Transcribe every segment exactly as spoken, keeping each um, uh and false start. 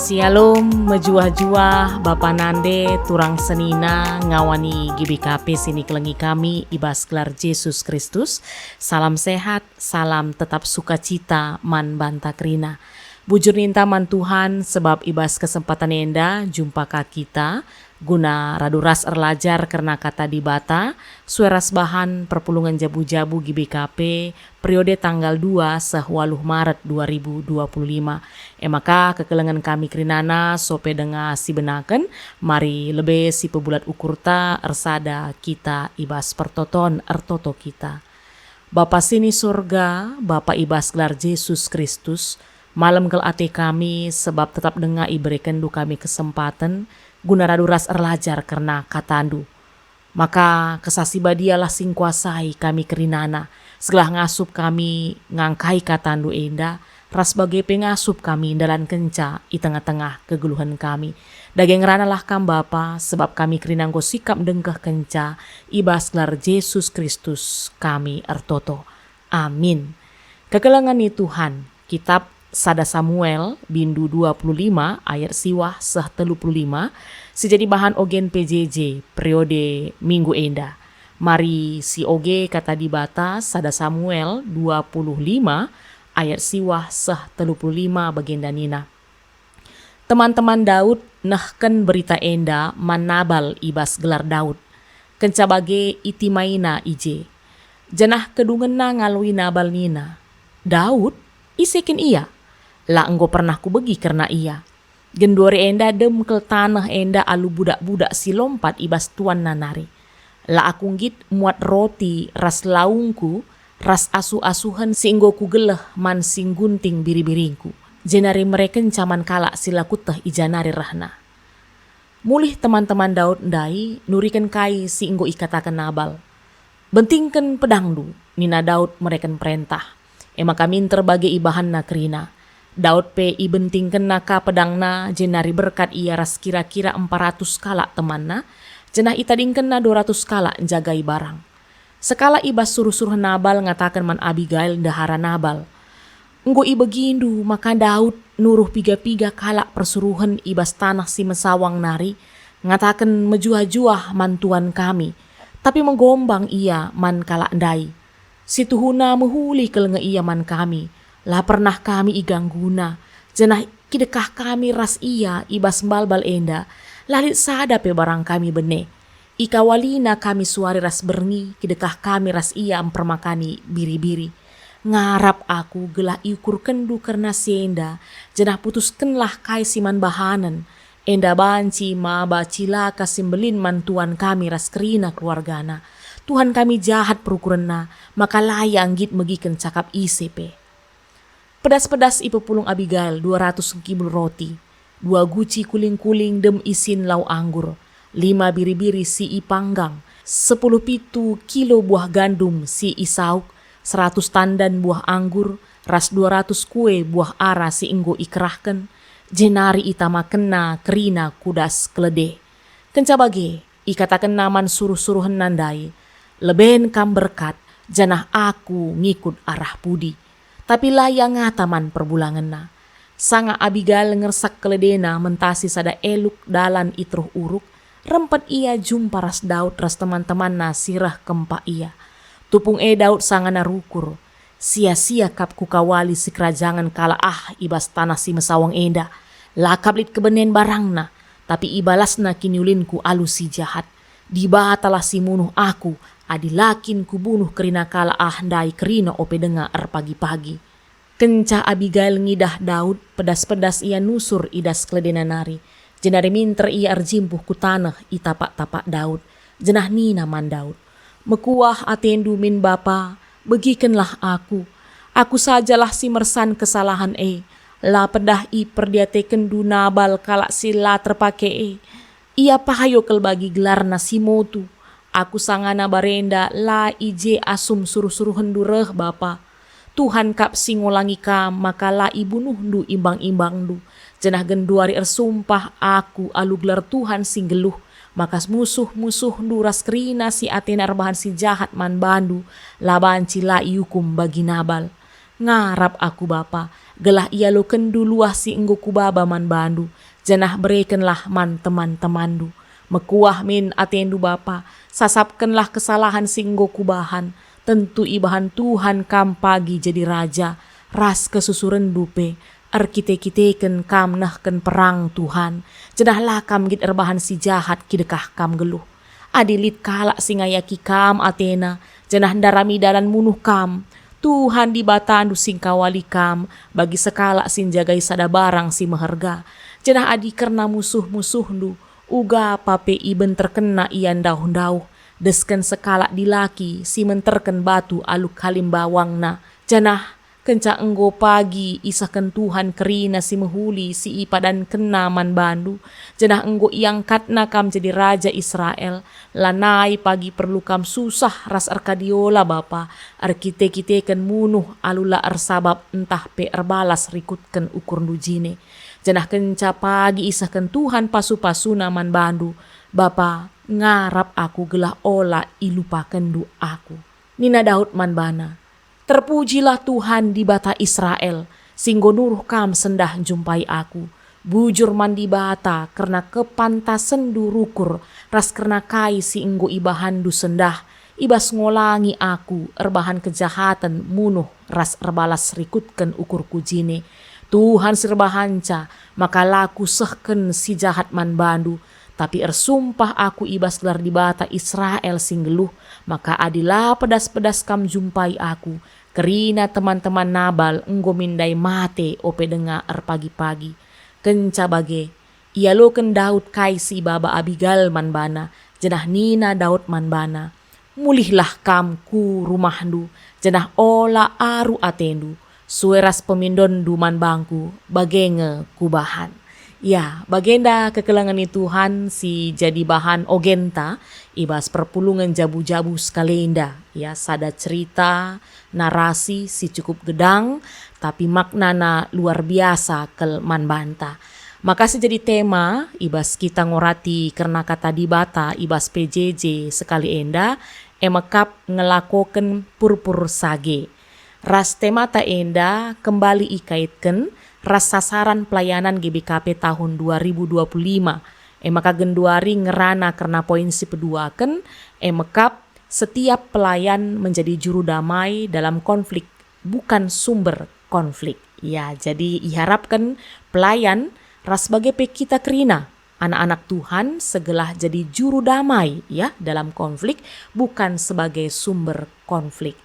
Shalom, mejuah-juah, Bapa Nande, turang senina, ngawani G B K P si nikelengi kami i bas gelar Jesus Kristus. Salam sehat, salam tetap sukacita man banta kerina. Bujur ninta man Tuhan, sebab i bas kesempatan enda jumpa ka kita guna radu ras erlajar kerna Kata Dibata, sue ras bahan perpulungen jabu-jabu G B K P, periode tanggal dua seh waluh Maret dua ribu dua puluh lima. E maka kekelengen kami kerinana sope denga sibenaken, mari lebe sipebulat ukurta ersada kita i bas pertoton ertoto kita. Bapa si ni Surga, Bapa i bas gelar Jesus Kristus, malem kal ate kami sebab tetap denga iberekenNdu kami kesempaten guna radu ras erlajar kerna KataNdu. Maka Kesah Si Badialah si ngkuasai kami kerinana, segelah ngasup kami ngangkai KataNdu enda, ras bage pe ngasup kami ndalankenca i tengah-tengah kegeluhen kami. Dage ngeranalah Kam Bapa, sebab kami kerina enggo sikap ndengkehkenca, i bas gelar Jesus Kristus kami ertoto. Amin. Kekelengen ni Tuhan, Kitap sada Samuel, bindu dua puluh lima ayat siwah seh telu puluh lima, si jadi bahan ogen P J J periode minggu enda. Mari sioge Kata Dibata, sada Samuel dua puluh lima ayat siwah seh telu puluh lima, bagenda nina, Teman-teman Daud nehken berita enda man Nabal i bas gelar Daud. Kenca bage itimaina i je. Janah kedungenna ngaloi Nabal nina, "Daud? Ise kin ia? La enggo pernah kubegi kerna ia." Genduari enda dem kal taneh enda alu budak-budak si lompat i bas tuanna nari. La aku nggit muat roti ras laungku ras asuh-asuhen si enggo kugeleh man si nggunting biri-biringku, jenari merekenca man kalak si la kueteh i ja nari rehna. Mulih teman-teman Daud ndai nuriken kai si enggo ikataken Nabal. "Bentingken pedangndu," nina Daud mereken perentah. E maka minter bage ibahanna kerina. Daud pe ibentingkenna ka pedangna, jenari berkat ia ras kira-kira empat ratus kalak temanna, janah itadingkenna dua ratus kalak njagai barang. Sekalak i bas suruh-suruhen Nabal ngataken man Abigail ndehara Nabal, "Enggo ibegindu maka Daud nuruh piga-piga kalak persuruhen i bas taneh si mesawang nari, ngataken mejuah-juah man tuan kami, tapi megombang ia man kalak ndai. Situhuna mehuli kal nge ia man kami, la pernah kami igangguna, janah kidekah kami ras ia i bas mbalbal enda, la lit sada pe barang kami bene. Ikawalina kami suari ras berngi, kidekah kami ras ia mpermakani biri-biri. Ngarap aku gelah iukurkenndu kerna si enda, janah putuskenlah kai si man bahanen. Enda banci maba cilaka si mbelin man tuan kami ras kerina keluargana. Tuhan kami jahat perukurenna, maka la ia nggit megiken cakap ise pe." Pedas-pedas ipepulung Abigail dua ratus engkibul roti, dua guci kuling-kuling dem isin lau anggur, lima biri-biri si ipanggang, sepuluh pitu kilo buah gandum si isauk, seratus tandan buah anggur, ras dua ratus kue buah ara si enggo ikerahken, jenari itamakenna kerina ku das kelede. Kenca bage, ikatakenna man suruh-suruhenna ndai, "Leben kam berkat, janah aku ngikut arah pudi." Tapi la ia ngata man perbulangenna. Sanga Abigail ngersak keledena mentasi sada eluk dalan i teruh uruk, rempet ia jumpa ras Daud ras teman-temanna si reh kempak ia. Tupung e Daud sangana rukur, "Sia-sia kap kukawali sikerajangen kalak ah i bas taneh si mesawang enda. La kap lit kebenen barangna, tapi ibalasna kiniulingku alu si jahat. Dibatalah si munuh aku, adi la kin kubunuh kerina kalak ah ndai kerina ope denga erpagi-pagi." Kenca Abigail ngidah Daud, pedas-pedas ia nusur i das keledena nari, jenari minter ia erjimpuh ku taneh i tapak-tapak Daud, jenah nina man Daud, "Mekuah atendu min bapa, begikenlah aku. Aku sajalah si mersan kesalahen e. La pedah iperdiatekenndu Nabal kalak si la terpake e. Ia payo kal bagi gelarna si motu. Aku sangana barenda la i je asum suruh-suruhenndu reh bapa. Tuhan kap si ngolangi kam maka la ibunuhndu imbang-imbangndu, janah genduari ersumpah aku alu gelar Tuhan si nggeluh, maka musuh-musuhndu ras kerina si atena erbahan si jahat man bandu la banci la iukum bagi Nabal." Ngarap aku, Bapa, gelah ialokenndu luah si enggo kubaba man bandu, janah berekenlah man teman-temanndu. Mekuah min atendu, Bapa, sasapkenlah kesalahan si enggo kubahan. Tentu ibahan Tuhan kam pagi jadi raja, ras kesusurenndu pe. Erkite-kiteken kam nehken perang, Tuhan, janah la kam nggit erbahan si jahat kidekah kam nggeluh. Adi lit kalak si ngayaki kam atena, janah ndarami dalan munuh kam, Tuhan Dibatandu si ngkawali kam bagi sekalak si njagai sada barang si meherga. Janah adi kerna musuh-musuhndu, uga pa pe ibenterkenna ia ndauh-ndauh, desken sekalak dilaki si menterken batu alu kalimbawangna. Janah kenca enggo pagi isehken Tuhan kerina si mehuli si ipadankenNa man bandu, janah enggo iangkatNa kam jadi raja Israel, lanai pagi perlu kam susah ras erkadiola, Bapa, erkite-kiteken munuh alu la ersabap ntah pe erbalas rikutken ukurndu jine. Janah kenca pagi isehken Tuhan pasu-pasuNa man bandu, Bapa, ngarap aku gelah ola ilupakenndu aku. Nina Daud man bana, "Terpujilah Tuhan Dibata Israel, si enggo nuruh kam sendah njumpai aku. Bujur man Dibata kerna kepantasenndu rukur ras kerna kai si enggo ibahanndu sendah, i bas ngolangi aku erbahan kejahaten munuh ras erbalas rikutken ukurku jine. Tuhan si erbahanca maka la kusehken si jahat man bandu, tapi ersumpah aku i bas gelar Dibata Israel si nggeluh, maka adi la pedas-pedas kam njumpai aku, kerina teman-teman Nabal enggo min ndai mate ope denga erpagi-pagi." Kenca bage, ialoken Daud kai si ibaba Abigail man bana, janah nina Daud man bana, "Mulihlah kam ku rumahndu, janah ola aru atendu, sue ras pemindonndu man bangku, bage nge kubahan." Ya, bagenda kekelengen ni Tuhan si jadi bahan ogenta i bas perpulungen jabu-jabu sekali enda. Ya, sada cerita, narasi si cukup gedang, tapi maknana luar biasa kal man banta. Maka si jadi tema i bas kita ngorati kerna Kata Dibata i bas P J J sekali enda, e mekap ngelakoken purpur sage. Ras temata enda kembali ikaitken ras sasaran pelayanan G B K P tahun dua ribu dua puluh lima. E maka genduari ngerana kerna poin si peduaken, e mekap setiap pelayan menjadi juru damai dalam konflik, bukan sumber konflik. Ya, jadi iharapken pelayan ras bage pe kita kerina, anak-anak Tuhan, segelah jadi juru damai, ya, dalam konflik, bukan sebagai sumber konflik.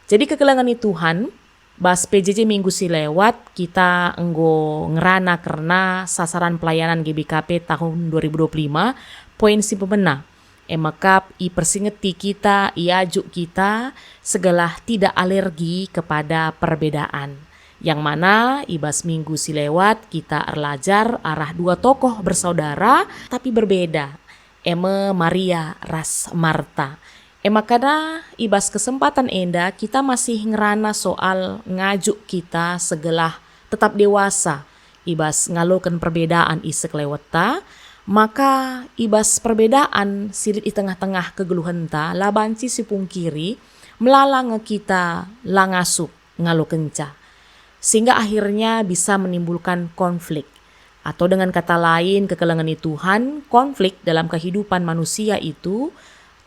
Jadi kekelengen ni Tuhan, bas P J J minggu si lewat, kita enggo ngerana kerna sasaran pelayanan G B K P tahun dua ribu dua puluh lima, poin si pemena. E mekap ipersingeti kita, iajuk kita, segelah tidak alergi kepada perbedaan. Yang mana i bas minggu si lewat kita erlajar arah dua tokoh bersaudara, tapi berbeda, e me Maria ras Marta. E maka i bas kesempatan enda kita masih ngerana soal ngajuk kita segelah tetap dewasa i bas ngaloken perbedaan i sekelewetta, maka i bas perbedaan si lit i tengah-tengah kegeluhenta la banci sipungkiri, melala nge kita la ngasup ngalokenca, sehingga akhirnya bisa menimbulkan konflik. Atau dengan kata lain, kekelengen ni Tuhan, konflik dalam kehidupan manusia itu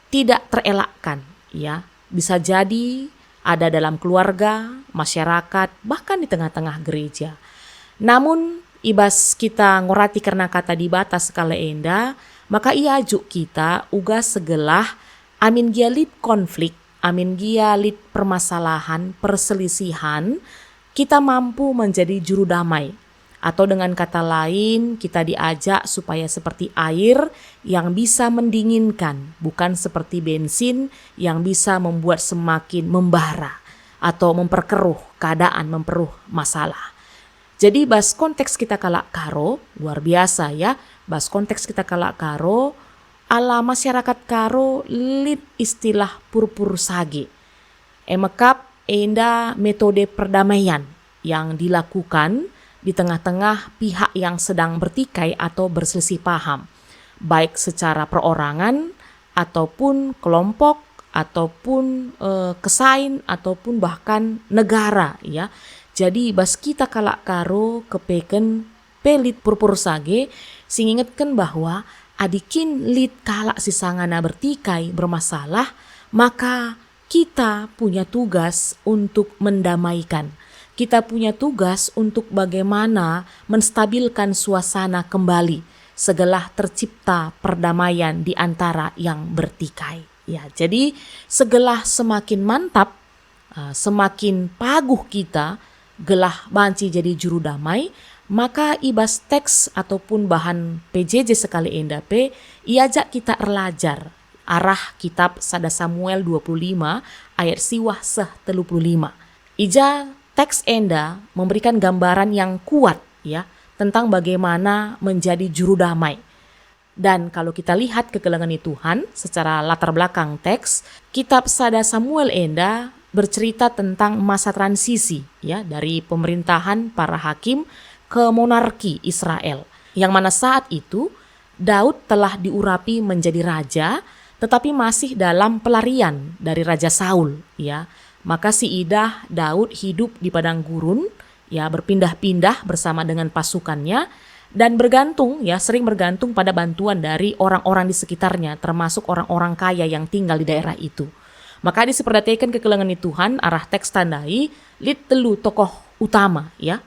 tidak terelakkan, ya. Bisa jadi ada dalam keluarga, masyarakat, bahkan di tengah-tengah gereja. Namun, i bas kita ngorati kerna Kata Dibata sekali enda, maka iajuk kita uga segelah amin gia lit konflik, amin gia lit permasalahan, perselisihan, kita mampu menjadi juru damai. Atau dengan kata lain, kita diajak supaya seperti air yang bisa mendinginkan, bukan seperti bensin yang bisa membuat semakin membara atau memperkeruh keadaan, memperuh masalah. Jadi bas konteks kita kalak Karo, luar biasa ya, bas konteks kita kalak Karo, ala masyarakat Karo lit istilah purpur sage. E mekap enda metode perdamaian yang dilakukan di tengah-tengah pihak yang sedang bertikai atau berselisih paham, baik secara perorangan ataupun kelompok ataupun, eh, kesain ataupun bahkan negara, ya. Jadi bas kita kalak Karo kepeken pe lit purpur sage si ngingetken bahwa adi kin lit kalak si sangana bertikai, bermasalah, maka kita punya tugas untuk mendamaikan. Kita punya tugas untuk bagaimana menstabilkan suasana kembali, segelah tercipta perdamaian di antara yang bertikai. Ya, jadi segelah semakin mantap, uh, semakin paguh kita gelah banci jadi juru damai, maka i bas teks ataupun bahan P J J sekali enda pe iajak kita erlajar arah kitab sada Samuel dua puluh lima ayat siwah seh telu puluh lima. I ja teks enda memberikan gambaran yang kuat, ya, tentang bagaimana menjadi juru damai. Dan kalau kita lihat kekelengen ni Tuhan secara latar belakang teks, kitab sada Samuel enda bercerita tentang masa transisi, ya, dari pemerintahan para hakim ke monarki Israel. Yang mana saat itu Daud telah diurapi menjadi raja, tetapi masih dalam pelarian dari Raja Saul, ya. Maka siidah Daud hidup di padang gurun, ya, berpindah-pindah bersama dengan pasukannya, dan bergantung, ya, sering bergantung pada bantuan dari orang-orang di sekitarnya, termasuk orang-orang kaya yang tinggal di daerah itu. Maka adi siperdiateken kekelengen ni Tuhan arah teks enda ndai, lit telu tokoh utama, ya.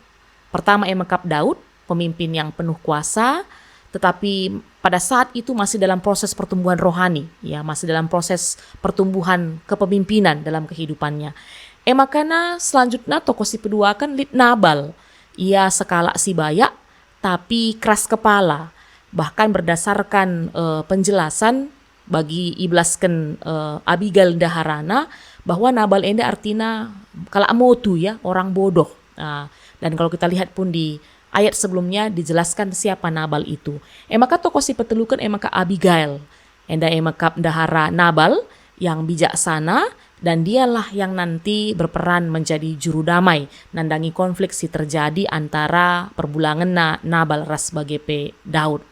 Pertama e me kap Daud, pemimpin yang penuh kuasa, tetapi pada saat itu masih dalam proses pertumbuhan rohani, ya, masih dalam proses pertumbuhan kepemimpinan dalam kehidupannya. E makana selanjutnya tokoh si peduaken lit Nabal. Ia sekalak si bayak, tapi keras kepala. Bahkan berdasarkan, eh, penjelasan bagi ibelasken, eh, Abigail ndaharana, bahwa Nabal enda artina kalak motu, ya, orang bodoh. Ah, dan kalau kita lihat pun di ayat sebelumnya dijelaskan siapa Nabal itu. E maka tokoh si peteluken e maka Abigail. Enda e me kap ndahara Nabal yang bijaksana, dan dialah yang nanti berperan menjadi juru damai nandangi konflik si terjadi antara perbulangenna Nabal ras bage pe Daud.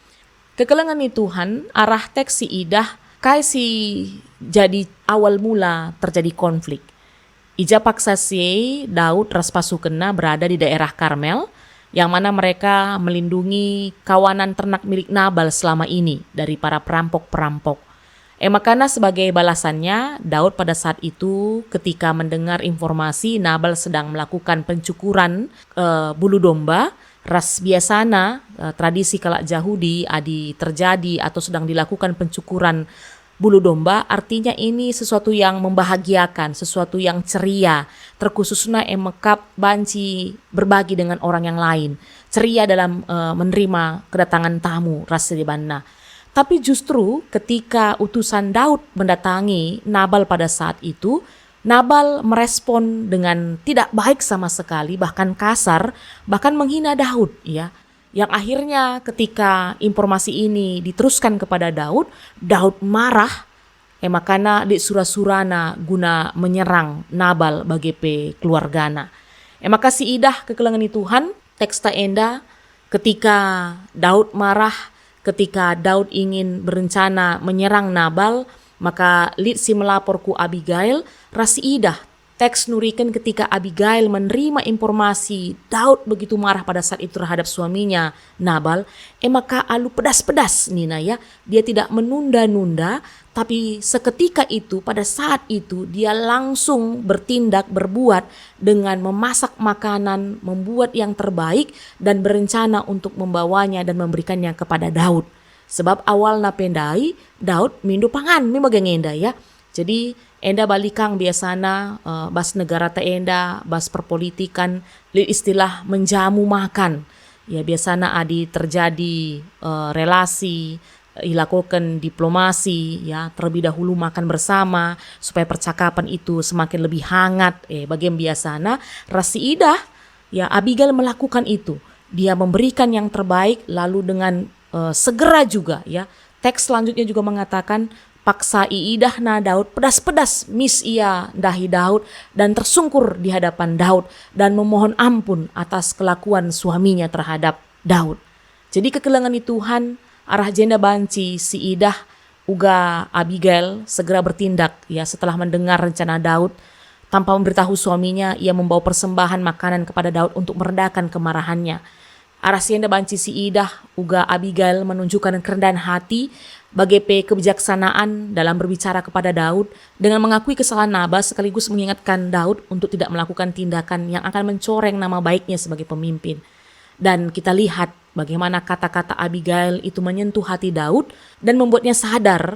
Kekelengen ni Tuhan arah teks si idah kai si jadi awal mula terjadi konflik. I ja paksa si e Daud ras pasukenna berada di daerah Karmel, yang mana mereka melindungi kawanan ternak milik Nabal selama ini dari para perampok-perampok. E makana sebagai balasannya, Daud pada saat itu ketika mendengar informasi Nabal sedang melakukan pencukuran, eh, bulu domba, ras biasana, eh, tradisi kalak Jahudi adi terjadi atau sedang dilakukan pencukuran bulu domba, artinya ini sesuatu yang membahagiakan, sesuatu yang ceria, terkhususna e me kap banci berbagi dengan orang yang lain, ceria dalam, eh, menerima kedatangan tamu ras si debanna. Tapi justru ketika utusan Daud mendatangi Nabal pada saat itu, Nabal merespon dengan tidak baik sama sekali, bahkan kasar, bahkan menghina Daud, ya. Yang akhirnya ketika informasi ini diteruskan kepada Daud, Daud marah, e makana lit sura-surana guna menyerang Nabal bage pe keluargana. E maka si idah kekelengen ni Tuhan, teksta enda, ketika Daud marah, ketika Daud ingin berencana menyerang Nabal, maka lit si melapor ku Abigail, ras si idah teks nuriken ketika Abigail menerima informasi Daud begitu marah pada saat itu terhadap suaminya Nabal, e maka alu pedas-pedas nina, ya, dia tidak menunda-nunda, tapi seketika itu, pada saat itu, dia langsung bertindak, berbuat dengan memasak makanan, membuat yang terbaik, dan berencana untuk membawanya dan memberikannya kepada Daud. Sebab awalna pe ndai, Daud mindo pangan, me bage nge enda, ya. Jadi, enda balikang biasana, eh, bas negarata enda, bas perpolitikan, lit istilah menjamu makan. Ya, biasana adi terjadi, eh, relasi, eh, ilakoken diplomasi, ya, terlebih dahulu makan bersama supaya percakapan itu semakin lebih hangat. Eh, bage biasana, ras si idah, ya, Abigail melakukan itu. Dia memberikan yang terbaik, lalu dengan, eh, segera juga, ya. Teks selanjutnya juga mengatakan, paksa iidahna Daud pedas-pedas mis ia ndahi Daud dan tersungkur di hadapan Daud dan memohon ampun atas kelakuan suaminya terhadap Daud. Jadi kekelengen ni Tuhan arah jenda banci siidah Uga Abigail segera bertindak, ya, setelah mendengar rencana Daud. Tanpa memberitahu suaminya, ia membawa persembahan makanan kepada Daud untuk meredakan kemarahannya. Arah si enda banci siidah, uga Abigail menunjukkan kerendahan hati, bage pe kebijaksanaan dalam berbicara kepada Daud, dengan mengakui kesalahan Nabal sekaligus mengingatkan Daud untuk tidak melakukan tindakan yang akan mencoreng nama baiknya sebagai pemimpin. Dan kita lihat bagaimana kata-kata Abigail itu menyentuh hati Daud dan membuatnya sadar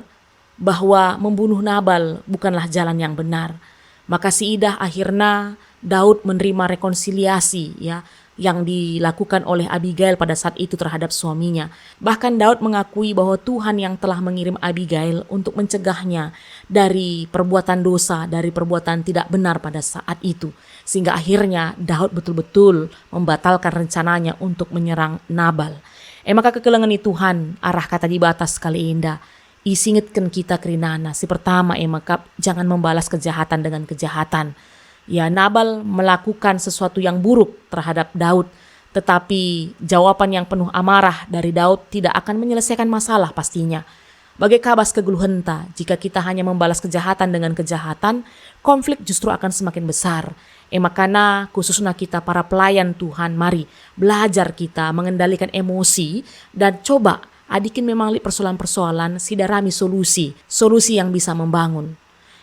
bahwa membunuh Nabal bukanlah jalan yang benar. Maka siidah akhirnya Daud menerima rekonsiliasi, ya, yang dilakukan oleh Abigail pada saat itu terhadap suaminya. Bahkan Daud mengakui bahwa Tuhan yang telah mengirim Abigail untuk mencegahnya dari perbuatan dosa, dari perbuatan tidak benar pada saat itu. Sehingga akhirnya Daud betul-betul membatalkan rencananya untuk menyerang Nabal. E maka kekelengen Tuhan, arah kata Dibata sekali enda, isingetken kita kerinana. Si pertama e mekap, jangan membalas kejahatan dengan kejahatan. Ya, Nabal melakukan sesuatu yang buruk terhadap Daud, tetapi jawaban yang penuh amarah dari Daud tidak akan menyelesaikan masalah pastinya. Bage ka bas kegeluhenta, jika kita hanya membalas kejahatan dengan kejahatan, konflik justru akan semakin besar. E makana, khususna kita para pelayan Tuhan, mari belajar kita mengendalikan emosi dan coba adi kin memang lit persoalan-persoalan, sidarami solusi, solusi yang bisa membangun.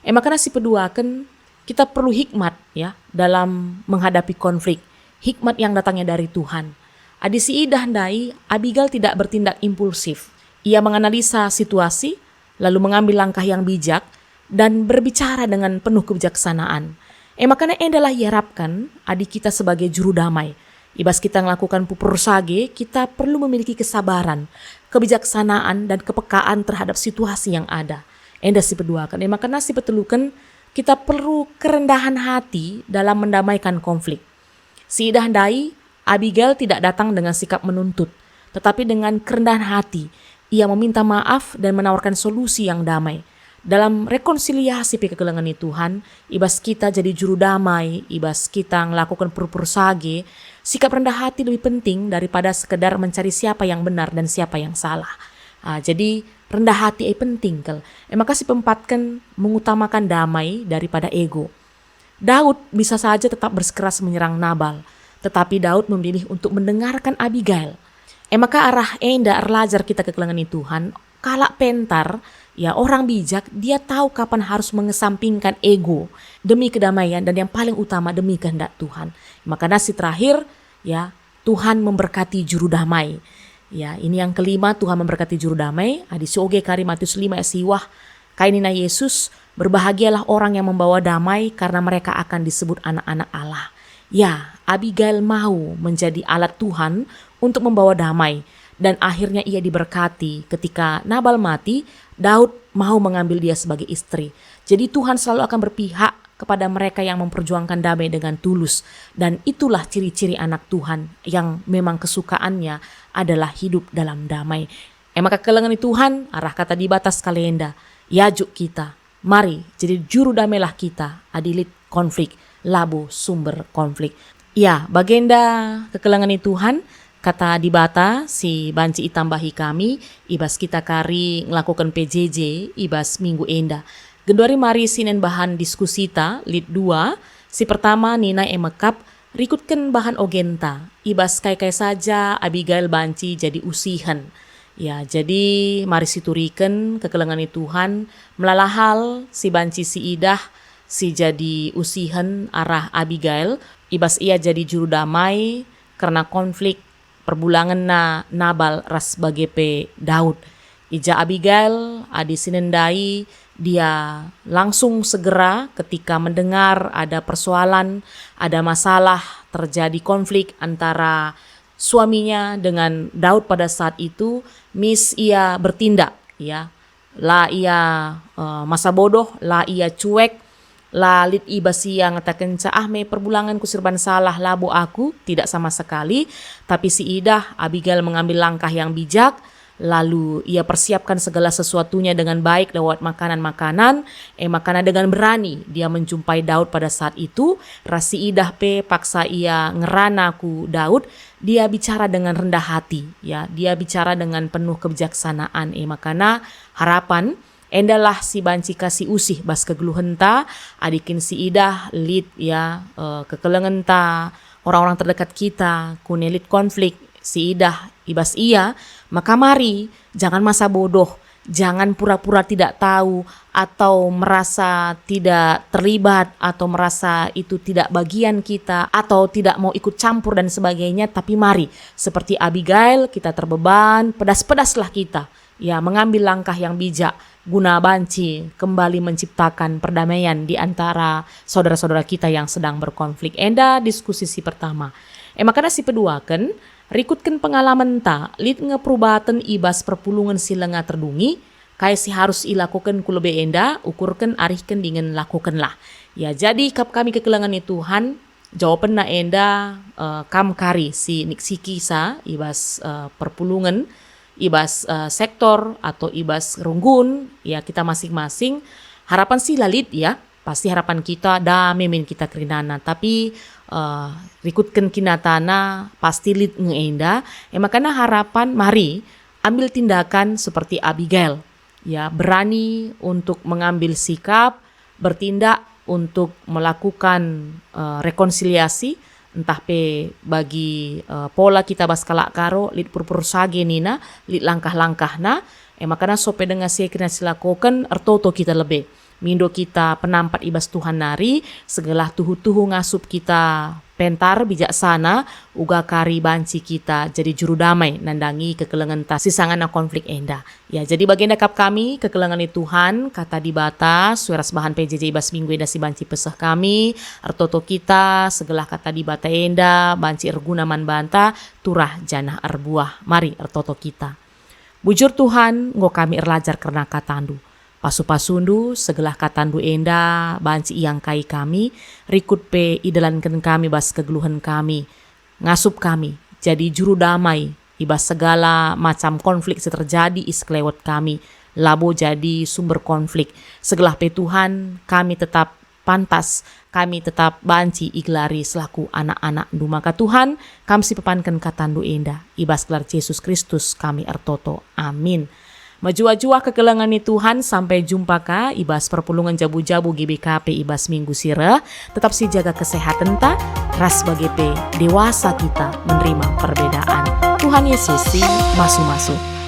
E makana si peduaken, kita perlu hikmat, ya, dalam menghadapi konflik. Hikmat yang datangnya dari Tuhan. Adi siidah ndai, Abigail tidak bertindak impulsif. Ia menganalisa situasi, lalu mengambil langkah yang bijak, dan berbicara dengan penuh kebijaksanaan. E makana endalah iharapkan adi kita sebagai juru damai. I bas kita ngelakukan purpur sage, kita perlu memiliki kesabaran, kebijaksanaan, dan kepekaan terhadap situasi yang ada. Enda si peduaken. E makana si peteluken, kita perlu kerendahan hati dalam mendamaikan konflik. Siidah ndai, Abigail tidak datang dengan sikap menuntut, tetapi dengan kerendahan hati. Ia meminta maaf dan menawarkan solusi yang damai. Dalam rekonsiliasi pe kekelengen Tuhan, i bas kita jadi juru damai, i bas kita ngelakukan purpur sage, sikap rendah hati lebih penting daripada sekedar mencari siapa yang benar dan siapa yang salah. Ah, jadi, rendah hati e penting kal. E maka si peempatken mengutamakan damai daripada ego. Daud bisa saja tetap bersikeras menyerang Nabal, tetapi Daud memilih untuk mendengarkan Abigail. E maka arah enda erlajar kita kekelengen Tuhan, kalak pentar, ya, orang bijak, dia tahu kapan harus mengesampingkan ego demi kedamaian dan yang paling utama demi kehendak Tuhan. Maka nasi terakhir, ya, Tuhan memberkati juru damai. Ya, ini yang kelima, Tuhan memberkati juru damai. Adi sioge kari Matius lima ayat siwah, kai nina Yesus, "Berbahagialah orang yang membawa damai, karena mereka akan disebut anak-anak Allah." Ya, Abigail mau menjadi alat Tuhan untuk membawa damai, dan akhirnya ia diberkati. Ketika Nabal mati, Daud mau mengambil dia sebagai istri. Jadi Tuhan selalu akan berpihak kepada mereka yang memperjuangkan damai dengan tulus, dan itulah ciri-ciri anak Tuhan yang memang kesukaannya adalah hidup dalam damai. E maka kekelengen Tuhan, arah kata Dibata sekali enda, iajuk kita. Mari, jadi juru damailah kita, adi lit konflik, labo sumber konflik. Ya, bagenda kekelengen Tuhan, kata Dibata si banci itambahi kami, i bas kita kari ngelakoken P J J i bas minggu enda. Genduari mari sinen bahan diskusita, lit dua, si pertama nina e mekap, rikutken bahan ogenta, i bas kai-kai saja Abigail banci jadi usihen. Ya, jadi mari situriken kekelengen Tuhan, melala hal si banci siidah, si jadi usihen arah Abigail, i bas ia jadi juru damai kerna konflik perbulangenna Nabal ras bage pe Daud. I ja Abigail, adi sinen ndai, dia langsung segera ketika mendengar ada persoalan, ada masalah, terjadi konflik antara suaminya dengan Daud pada saat itu, mis ia bertindak, ya. La ia, eh, masa bodoh, la ia cuek, la lit i bas ia ngatakenca, "Ah me perbulangenku si erban salah, labo aku," tidak sama sekali. Tapi siidah, Abigail mengambil langkah yang bijak, lalu ia persiapkan segala sesuatunya dengan baik lewat makanan-makanan. E makana dengan berani dia menjumpai Daud pada saat itu, ras siidah pe paksa ia ngerana ku Daud, dia bicara dengan rendah hati, ya, dia bicara dengan penuh kebijaksanaan. E makana harapan Endalah si banci ka si usih bas kegeluhenta, adi kin si idah lit, ya, eh, kekelengenta, orang-orang terdekat kita, kune lit konflik, si idah i bas ia, maka mari, jangan masa bodoh, jangan pura-pura tidak tahu, atau merasa tidak terlibat, atau merasa itu tidak bagian kita, atau tidak mau ikut campur dan sebagainya, tapi mari, seperti Abigail, kita terbeban, pedas-pedaslah kita, ya, mengambil langkah yang bijak guna banci kembali menciptakan perdamaian di antara saudara-saudara kita yang sedang berkonflik. Enda diskusi si pertama. E maka si peduaken, rikutken pengalamenta, lit nge perubaten i bas perpulungen si langa terdungi, kai si harus ilakoken ku lebe enda, ukurken, arihken, dingen lakokenlah. Ya, jadi kap kami kekelengen ni Tuhan, jawabenna enda, eh, kam kari si niksi kisa i bas, eh, perpulungen, i bas, eh, sektor, atau i bas runggun, ya, kita masing-masing. Harapan si la lit, ya, pasti harapan kita dame min kita kerinana, tapi, eh, rikutken kinatana pasti lit nge enda. E makana harapan, mari ambil tindakan seperti Abigail, ya, berani untuk mengambil sikap, bertindak untuk melakukan, eh, rekonsiliasi, entah pe bagi, eh, pola kita bas kalak Karo, lit purpur sage nina, lit langkah-langkahna, e makana sope denga si kena silakoken, ertoto kita lebe. Mindo kita penampat i bas Tuhan nari, segelah tuhu-tuhu ngasup kita pentar, bijaksana, uga kari banci kita jadi juru damai nandangi kekelengenta si sangana konflik enda. Ya, jadi bagenda kap kami, kekelengen ni Tuhan, kata Dibata, sue ras bahan P J J i bas minggu enda si banci peseh kami, ertoto kita, segelah kata Dibata enda banci erguna man banta, turah janah erbuah. Mari ertoto kita. Bujur Tuhan, enggo kami erlajar kerna kataNdu. Pasu-pasuNdu, segelah kataNdu enda banci iangkai kami, rikut pe idalanken kami bas kegeluhen kami. Ngasup kami jadi juru damai i bas segala macam konflik si terjadi i sekelewet kami, labo jadi sumber konflik. Segelah pe Tuhan, kami tetap pantas, kami tetap banci igelari selaku anak-anakNdu. Maka Tuhan, Kam si pepanken kataNdu enda, i bas gelar Jesus Kristus kami ertoto. Amin. Mejuah-juah kekelengen ni Tuhan, sampai jumpa ka i bas perpulungen jabu-jabu G B K P i bas minggu si reh. Tetap sijaga kesehatenta, ras bage pe dewasa kita menerima perbedaan. Tuhan Yesus si masu-masu.